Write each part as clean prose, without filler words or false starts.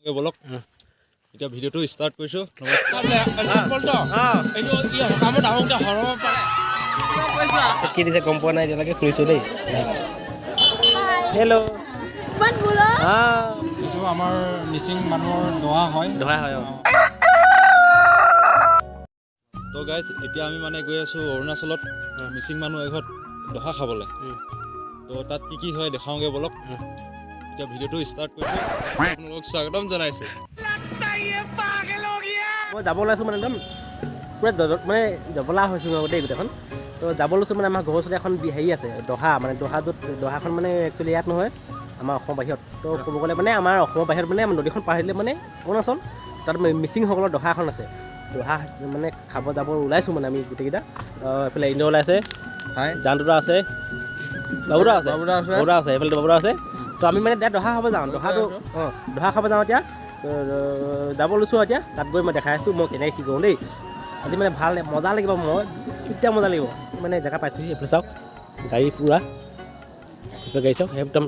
বলক, এতিয়া ভিডিঅ'টো ষ্টাৰ্ট কৰিছোঁ। সকামত আহোঁতে হৰব পাৰে। কি দিছে গম পোৱা নাই এতিয়ালৈকে, খুলিছোঁ দেই। হেল্ল'। এইটো আমাৰ মিচিং মানুহৰ দহা হয়। দহা হয়, অঁ। তো গাইজ, এতিয়া আমি মানে গৈ আছোঁ অৰুণাচলত মিচিং মানুহ এঘৰত দহা খাবলৈ। তো তাত কি কি হয় দেখাওঁগৈ বলক। এতিয়া ভিডিঅ'টো ষ্টাৰ্ট কৰিছোঁ, আপোনালোকক স্বাগতম জনাইছোঁ। মই যাব ওলাইছোঁ, মানে একদম পূৰা মানে জবলা হৈছোঁ মই দেই গোটেইখন। তো যাব লৈছোঁ, মানে আমাৰ ঘৰৰ ওচৰতে এখন হেৰি আছে দহা, মানে দহা য'ত দহাখন মানে একচুৱেলি ইয়াত নহয়, আমাৰ অসমৰ বাহিৰত। তো ক'ব গ'লে মানে আমাৰ অসমৰ বাহিৰত, মানে আমাৰ নদীখন পাৰ দিলে মানে অৰুণাচল, তাত মানে মিচিংসকলৰ দহা এখন আছে। দহা মানে খাব যাব ওলাইছোঁ, মানে আমি গোটেইকেইটা। এইফালে ইন্দ্ৰ ওলাইছে। হাই। জানটোদা আছে, বাবুদা আছে। বাবুদা আছে। বাবুদা আছে, এইফালে বাবুদা আছে। তো আমি মানে এতিয়া দহা খাব যাওঁ, দহাটো, অঁ, দহা খাব যাওঁ এতিয়া। তো, যাব লৈছোঁ। এতিয়া তাত গৈ মই দেখাই আছোঁ মই কেনেকৈ কি কৰোঁ দেই। আজি মানে ভাল মজা লাগিব, মই এতিয়া মজা লাগিব। মানে জেগা পাইছোঁহি, এইফালে চাওক গাড়ী পূৰা, এইফালে গাড়ী চাওক, একদম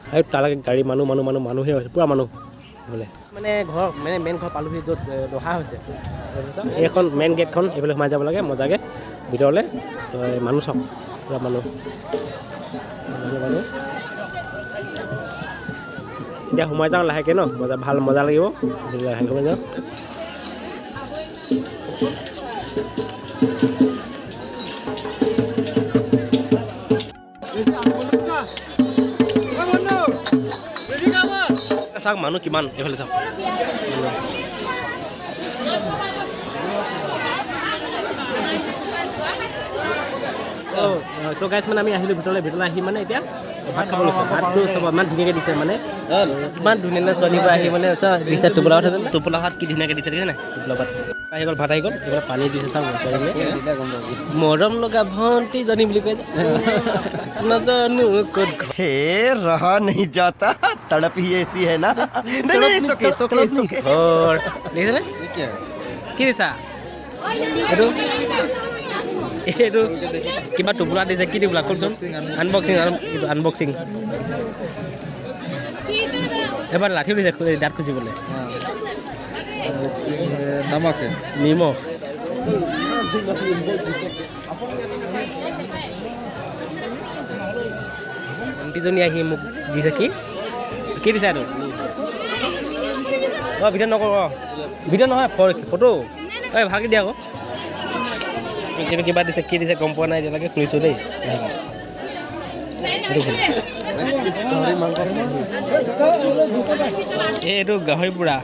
সেই তালৈকে গাড়ী, মানুহ মানুহ মানুহ মানুহে হৈছে, পূৰা মানুহ এইফালে। মানে ঘৰ, মানে মেইন ঘৰ পালোহি য'ত দহা হৈছে। এইখন মেইন গেটখন, এইফালে সোমাই যাব লাগে মজাকৈ ভিতৰলৈ। তো এই মানুহ চাওক, পূৰা মানুহ মানুহ মানুহ। এতিয়া সোমাই যাওঁ লাহেকৈ ন, মজা ভাল মজা লাগিব। লাহেকৈ সোমাই যাওঁ। চাওক মানুহ কিমান, এইফালে চাওক মানুহ। তো গাইজ, মানে আমি আহিলোঁ ভিতৰলৈ। ভিতৰলৈ আহি মানে এতিয়া ভাত খাব লৈছোঁ। ভাতটো চাব, ইমান ধুনীয়াকৈ দিছে, মানে ইমান ধুনীয়া ছোৱালীবোৰ আহি মানে চোৱা দিছে। টোপোলা ভাত আছে, টোপোলা ভাত কি ধুনীয়াকৈ দিছে, দেখিছে নাই? টোপোলা ভাত আহি গ'ল, ভাত আহি গ'ল। এইফালে পানী দিছে চাওক ছোৱালীজনীয়ে। মৰম লগা ভণ্টিজনী বুলি কয় যে, নাজানো ক'ত ঘৰ। हे, रहा नहीं जाता, तड़प ही ऐसी है ना। नहीं नहीं, it's okay, it's okay, it's okay. ঘৰ দেখিছেনে? কি দিছা এইটো? এইটো কিবা টোপোলা দিছে, কি টোপোলা কওকচোন। আনবক্সিং, এইটো আনবক্সিং। এবাৰ লাঠিও দিছে দাঁত খুচিবলৈ। नमक। নিমখ। ভণ্টিজনী আহি মোক দিছে কি? কি দিছা এইটো? অঁ, ভিডিঅ' নকৰোঁ। অঁ, ভিডিঅ' নহয়, ফটো। ঐ, ভালকৈ দিয়া আকৌ। এইটো কিবা দিছে, কি দিছে গম পোৱা নাই এতিয়ালৈকে, খুলিছোঁ দেই। এইটো খোল। এই এইটো গাহৰি পোৰা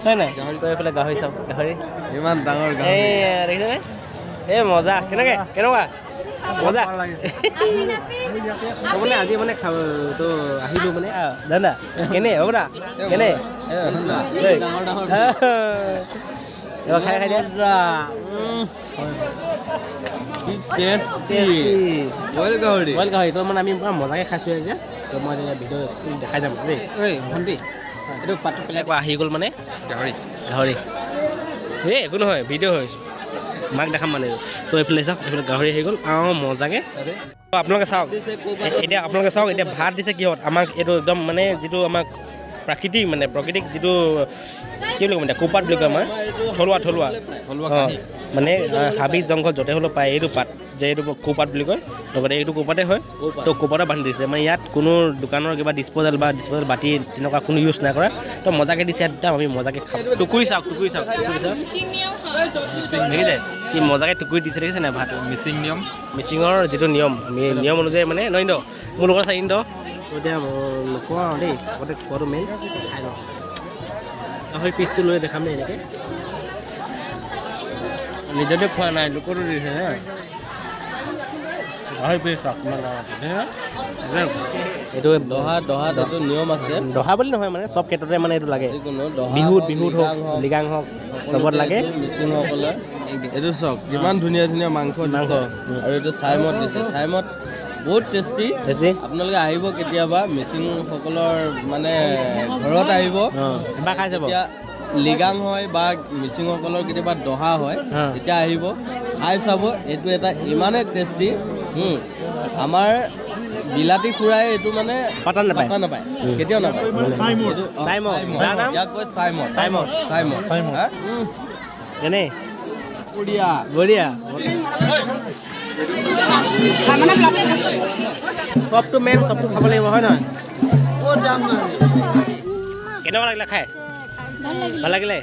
হয় নাই? তই এইফালে গাহৰি চাওক, গাহৰি। ইমান ডাঙৰ। এই দেখিছেনে? এই মজা। কেনেকে, কেনেকুৱা মজা। তো মানে আজি মানে খাব তো আহিলোঁ মানে। দাদা কেনে হ'ব দা, কেনে? ঐ। এবাৰ খাই খাই দিয়া। টেষ্টি বইল গাহৰি। বইল গাহৰি। তো মানে আমি পূৰা মজাকৈ খাইছোঁ এতিয়া। তো মই এতিয়া ভিডিঅ' দেখাই যাম দেই। ঐ ভণ্টি, এইটো পাতটো পেলাই। আকৌ আহি গ'ল মানে গাহৰি। গাহৰি। এই একো নহয়, ভিডিঅ' হৈ মাক দেখাম মানে। তো এইফালে চাওক, এইফালে গাহৰি আহি গ'ল। অঁ, মজাকৈ। তো আপোনালোকে চাওক, এতিয়া আপোনালোকে চাওক, এতিয়া ভাত দিছে কিহত আমাক। এইটো একদম মানে যিটো আমাক প্ৰাকৃতিক, মানে প্ৰকৃতিক যিটো কি বুলি ক'ম এতিয়া, কৌপাত বুলি কয় আমাৰ থলুৱা থলুৱা থলুৱা অঁ কাঁহী। মানে হাবি জংঘল য'তে হ'লেও পায় এইটো পাত যে, এইটো কৌপাত বুলি কয়। লগতে এইটো কৌপাতে হয়। তো কৌপাতে বান্ধি দিছে, মানে ইয়াত কোনো দোকানৰ কিবা ডিছপ'জেল বা ডিছপ'জেল বাতি তেনেকুৱা কোনো ইউজ নাই কৰা। তো মজাকৈ দিছে, একদম আমি মজাকৈ খাম। টুকুৰি চাওক, টুকুৰি চাওক, টুকুৰি চাওক। দেখিছে কি মজাকৈ টুকুৰি দিছে, দেখিছে নাই ভাত? মিচিং নিয়ম। মিচিঙৰ যিটো নিয়ম, আমি নিয়ম অনুযায়ী মানে নইন্দ মোৰ লগত আছে ইন্দ। এতিয়া নোখোৱা আৰু দেই, আগতে খোৱাটো মেইন, খাই লওঁ। গাহৰি পিচটো লৈ দেখাম দেই এনেকৈ। নিজতে খোৱা নাই, লোকতো দিছে হে। গাহৰি পিচ চাওক কিমান ডাঙৰ আছে, দেখিছেনে? এইটো দহা, দহাত এইটো নিয়ম আছে। দহা বুলি নহয়, মানে চব ক্ষেত্ৰতে মানে এইটো লাগে। যিকোনো দহা বিহুত হওক, বিহুত হওক, লৃগাং হওক, লৃগাং হওক, চবত লাগে। মিচিংসকলে এইটো চাওক, কিমান ধুনীয়া ধুনীয়া মাংস মাংস, দিছে। আৰু এইটো চাইমদ দিছে, চাইমদ বহুত টেষ্টি। বেছি। আপোনালোকে আহিব কেতিয়াবা, মিচিংসকলৰ মানে ঘৰত আহিব। অঁ, এবাৰ খাই চাব। যেতিয়া লৃগাং হয় বা মিচিংসকলৰ কেতিয়াবা দহা হয়, তেতিয়া আহিব, খাই চাব। এইটো এটা ইমানেই টেষ্টি। আমাৰ বিলাতী খুৰাই এইটো মানে পাতা নাপায়। পাতা নাপায়, কেতিয়াও নাপায়। এইটো, অ, চাইমদ। চাইমদ। যাৰ নাম? ইয়াক কয় চাইমদ। চাইমদ। চাইমদ। হা? যেনে বঢ়িয়া। বঢ়িয়া। চবটো মেইন, চবটো খাব লাগিব, হয় নহয়? কেনেকুৱা লাগিলে খাই? ভাল লাগিলে?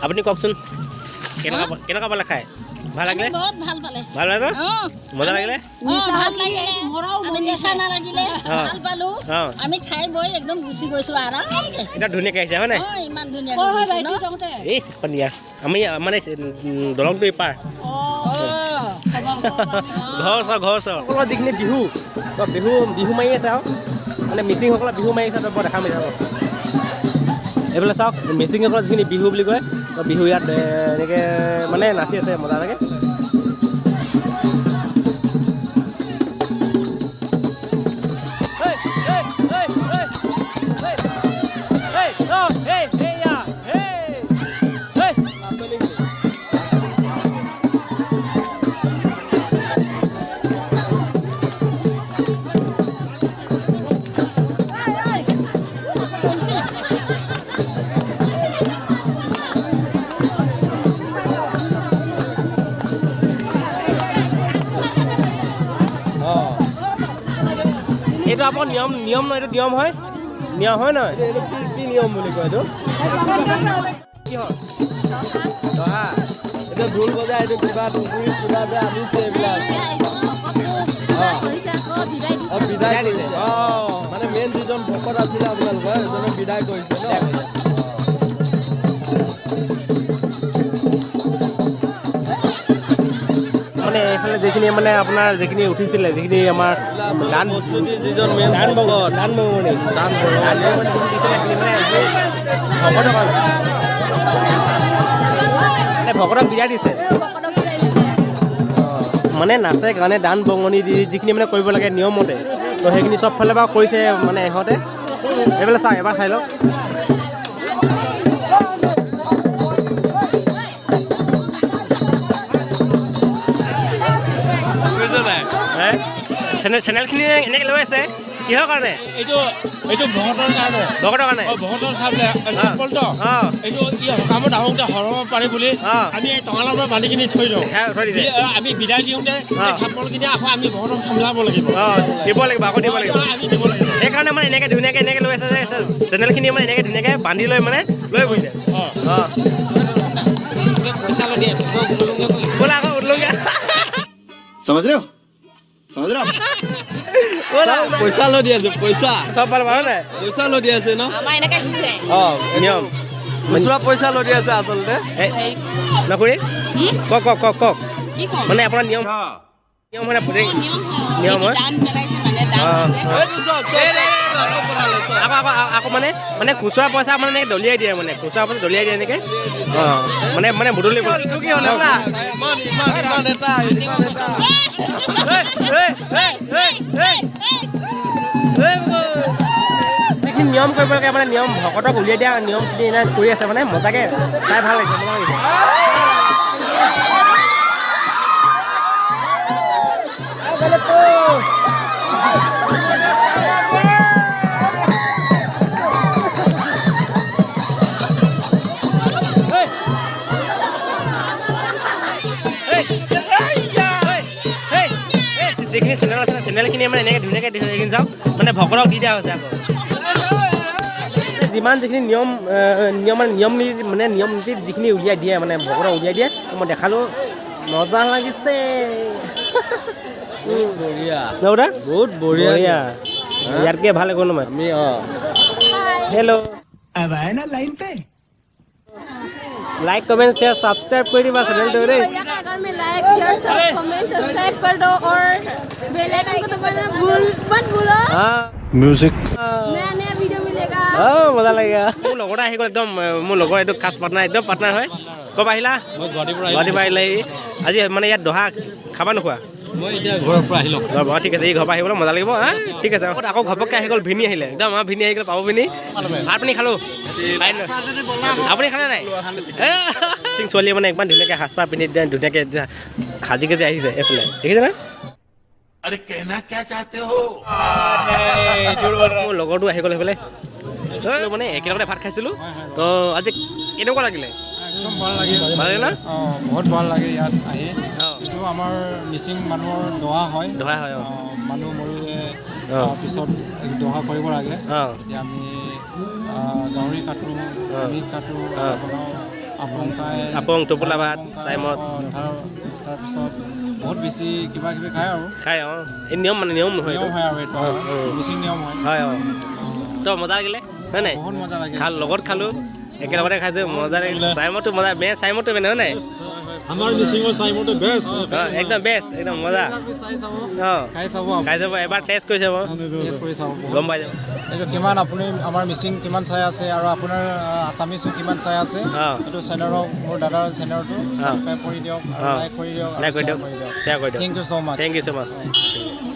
আপুনি কওকচোন, কেনেকুৱা পালে খাই? ভাল লাগিলে? বহুত ভাল পালে। ভাল লাগে ন? অ। মজা লাগিলে? অ, ভাল লাগিলে। আমি নিচা নালাগিলে, ভাল পালো। আমি খাই বৈ একদম গুচি গৈছো আৰামকে। এতিয়া ধুনীয়াকৈ আহিছে, হয় নাই? অ, ইমান ধুনীয়াকৈ গৈছো ন। এই সন্ধিয়া আমি মানে দলংটো ইপাৰ। অ, ঘৰ ওচৰ সকলৰ যিখিনি বিহু বা বিহু বিহু মাৰি আছে আৰু মানে মিচিংসকলৰ বিহু মাৰি আছে, মই দেখাম এতিয়া। এইফালে চাওক, মিচিংসকলৰ যিখিনি বিহু বুলি কয়, তো বিহু ইয়াত এনেকৈ মানে নাচি আছে, মজা লাগে। এইটো আপোনাৰ নিয়ম, নিয়ম নহয়, এইটো নিয়ম হয়, নিয়ম হয় নহয়? এইটো কি নিয়ম বুলি কয় এইটো? কি হয়? দহা। এইটো ঢোল বজাই, এইটো কিবা টুকুৰি কিবা যে আনিছে এইবিলাক। অ, বিদায় দিছে। কৰিছে। মানে মেইন যিজন ভকত আছিলে আপোনালোকৰ, সেইজনে বিদায় কৰিছে ন? মানে এইফালে যিখিনি মানে আপোনাৰ যিখিনি উঠিছিলে, যিখিনি আমাৰ দান বস্তু দি যিজন মেইন দান ভকত, দান বৰঙণি, দান বৰঙণি। দান বৰঙণি যিখিনি দিছিলে, সেইখিনি মানে ভকতক, মানে ভকতক বিদায় দিছে। মানে নাচে কাৰণে দান বৰঙণি দি যিখিনি মানে কৰিব লাগে নিয়মমতে, তো সেইখিনি চব ফালৰ পৰা কৰিছে মানে ইহঁতে। এইফালে চাওক, এবাৰ চাই লওক। হে? চেনেলখিনি এনেকৈ লৈ আছে কিহৰ কাৰণে? এইটো ভকতৰ কাৰণে। ভকতৰ কাৰণে? অ, ভকতৰ খাবলৈ চেম্পলটো। এইটো ই সকামত আহোঁতে সৰাব পাৰে বুলি আমি এই টঙালৰ পৰা বান্ধি কিনি থৈ দিওঁ। হ্যাঁ, থৈ দিছে। আমি বিদায় দিওঁতে এই চেম্পলখিনি আকৌ আমি ভকতক চম্ভালিব লাগিব। অ, দিব লাগিব, আকৌ দিব লাগিব। আমি দিব লাগিব। সেইকাৰণে মানে এনেকৈ ধুনীয়াকৈ এনেকৈ লৈ আছে যে চেনেলখিনি মানে এনেকৈ ধুনীয়াকৈ বান্ধি লৈ মানে লৈ গৈছে। অ। ব'লা আকৌ উদলুংগে। समझ रहे हो, समझ रहे हो आप? ব'লা। পইচা লৈ দি আছে, পইচা। চব পালো, পালো নাই? পইচা লৈ দি আছে ন? আমাৰ এনেকে আহিছে। অ, নিয়ম। খুচুৰা পইচা লৈ দি আছে আচলতে। এই, নখুৰী? কওক, কওক, কওক, কওক। কি ক'ম? মানে আপোনাৰ নিয়ম, নিয়ম হয় নে? নিয়ম হয়। নিয়ম হয়? দান পেলাইছে মানে, দান হৈছে। এইটো চব, চব, চব, আকৌ পঠালে, চব। আকৌ, আকৌ, আকৌ মানে, মানে খুচুৰা পইচা মানে এনেকে দলিয়াই দিয়ে, মানে খুচুৰা পইচা দলিয়াই দিয়ে এনেকে। অ, মানে, মানে বুটলি কি হ'ল এইবিলাক? ইমান, ইমান, ইমান এটা, ইমান এটা। এই, এই, এই, এই, এই, এই, যিখিনি নিয়ম কৰিব লাগে, মানে নিয়ম ভকতক উলিয়াই দিয়া নিয়মখিনি এনে কৰি আছে, মানে মজাকে চাই ভাল লাগিছে, মজা লাগিছে। যিখিনি চেনেল আছে, চেনেলখিনি মানে এনেকৈ ধুনীয়াকৈ দিছে, সেইখিনি চাওক, মানে ভকতক দি দিয়া হৈছে। আকৌ যিমান যিখিনি নিয়ম, নিয়ম মানে নিয়ম নীতি, মানে নিয়ম নীতিত যিখিনি উলিয়াই দিয়ে, মানে ভকতক উলিয়াই দিয়ে, মই দেখালোঁ, মজা লাগিছে। বহুত বঢ়িয়া। নৌদা? বহুত বঢ়িয়া। বঢ়িয়া। ইয়াতকৈ ভাল একো নহয়। আমি, অ। হেল্ল'। अब आए ना लाइन पे। লাইক, কমেণ্ট, শ্বেয়াৰ, ছাবস্ক্ৰাইব কৰি দিবা চেনেলটো দেই। में लाइक, शेयर, सब कमेंट, सब्सक्राइब कर दो और बेल आइकन को दबाना भूल मत भूलो। म्यूजिक। नया नया वीडियो मिलेगा। অঁ, মজা লাগে। মোৰ লগৰ আহি গ'ল একদম, মোৰ লগৰ এইটো খাচ পাৰ্টনাৰ, একদম পাৰ্টনাৰ হয়। ক'ৰ পৰা আহিলা? মই গুৱাহাটীৰ পৰা। গুৱাহাটীৰ পৰা আহিলে। সি আজি মানে ইয়াত দহা খাবা নোখোৱা? মই এতিয়া ঘৰৰ পৰা আহি লওঁ। ঘৰৰ পৰা, ঠিক আছে, এই ঘৰৰ পৰা আহিবলৈ মজা লাগিব। হা, ঠিক আছে। আকৌ ঘপককৈ আহি গ'ল, ভিনি আহিলে একদম, আমাৰ ভিনি আহি গ'ল, পাব ভিনি। ভাত পানী খালোঁ। আপুনি খালে নাই? মিচিং ছোৱালীয়ে মানে ইমান ধুনীয়াকৈ সাজপাৰ পিন্ধি ধুনীয়াকৈ সাজি কাজি আহিছে এইফালে, দেখিছেনে? মোৰ লগৰটো আহি গ'ল সেইফালে। মানে একেলগতে ভাত খাইছিলোঁ। তো আজি কেনেকুৱা লাগিলে? একদম ভাল লাগে। ভাল লাগিল না? অঁ, বহুত ভাল লাগে ইয়াত আহি। অঁ। এইটো আমাৰ মিচিং মানুহৰ দহা হয়। দহা হয়, অঁ। অঁ, মানুহ মৰিলে অঁ। পিছত দহা কৰিব লাগে। অঁ। তেতিয়া আমি গাহৰি কাটো, মিট কাটো, অঁ। বনাওঁ, আপং খায়। আপং, টোপোলা ভাত, আপং খায়, চাইমদ। অঁ, তাৰপিছত বহুত বেছি কিবা কিবি খায় আৰু। খাই, অঁ, এই নিয়ম মানে নিয়ম নহয় এইটো। নিয়ম হয় আৰু এইটো অঁ, আমাৰ অঁ। মিচিং নিয়ম হয়। হয়, অঁ। তো মজা লাগিলে হয় নাই? বহুত মজা লাগে। খাল লগত খালোঁ, একেলগতে খাইছোঁ, মজা লাগিলে। চাইমদটো মজা, বে চাইমদটো মানে হয় নাই? আমাৰ মিচিঙৰ চাইমটো বেষ্ট। অঁ, একদম বেষ্ট, একদম মজা। চাই চাব। অঁ। খাই চাব। খাই যাব, এবাৰ টেষ্ট কৰি চাব। টেষ্ট কৰি চাব বহুত। গম পাই যাব। এইটো কিমান আপুনি আমাৰ মিচিং কিমান চাই আছে আৰু আপোনাৰ আছামিছো কিমান চাই আছে। অঁ। এইটো চেনেলক, মোৰ দাদাৰ চেনেলটো ছাবস্ক্ৰাইব কৰি দিয়ক আৰু অঁ। লাইক কৰি দিয়ক আৰু লাইক কৰি শ্বেয়াৰ দিয়ক, কৰি দিয়ক। শ্বেয়াৰ কৰি দিয়ক। Thank you so much. Thank you so much.